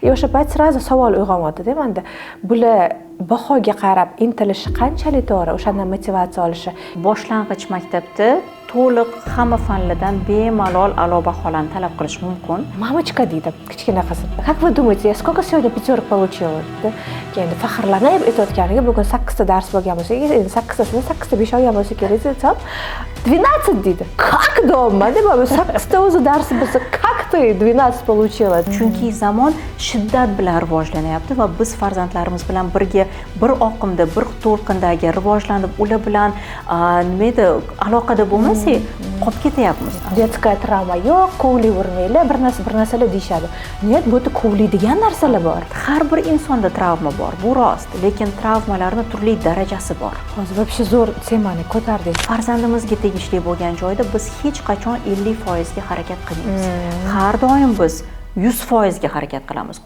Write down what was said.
И o'sha payt сразу savol uyg'onyaptida manda: bular bahoga qarab intilishi qanchalik to'g'ri, o'shandan motivatsiya olishi? Boshlang'ich maktabda to'liq hamma fanlardan bemalol a'lo baholarni talab qilish mumkin. "Мамочка, — deydi kichkina qizim, — как вы думаете, я сколько сегодня пятерок получила?" Dedi. Keyin faxrlanib aytayotganiga, bugun sakkizta dars bo'lgan bo'lsa, endi sakkiztasida sakkizta besh olgan bo'lsa kerak desam, "12", deydi. "Как дома?" deb, sakkizta o'zi darsi bo'lsa, "Как ты 12 получила?" Chunki zamon shiddat bilan rivojlanyapti va biz farzandlarimiz bilan birga, bir oqimda, bir to'lqinda agar rivojlanib, ular bilan, nima edi, aloqada bo'lmasak, qolib ketyapmiz. Детская travma yo'q, kovlayvermanglar, bir narsa, bir narsalar deyishadi. Нет, bu yerda kovlaydigan narsalar bor. Har bir insonda travma bor, bu rost, lekin travmalarni turli darajasi bor. Hozir вообще zo'r temani ko'tardingiz. Farzandimizga tegishli bo'lgan joyda biz hech qachon 50%ga harakat qilmaymiz, har doim biz 100%ga harakat qilamiz.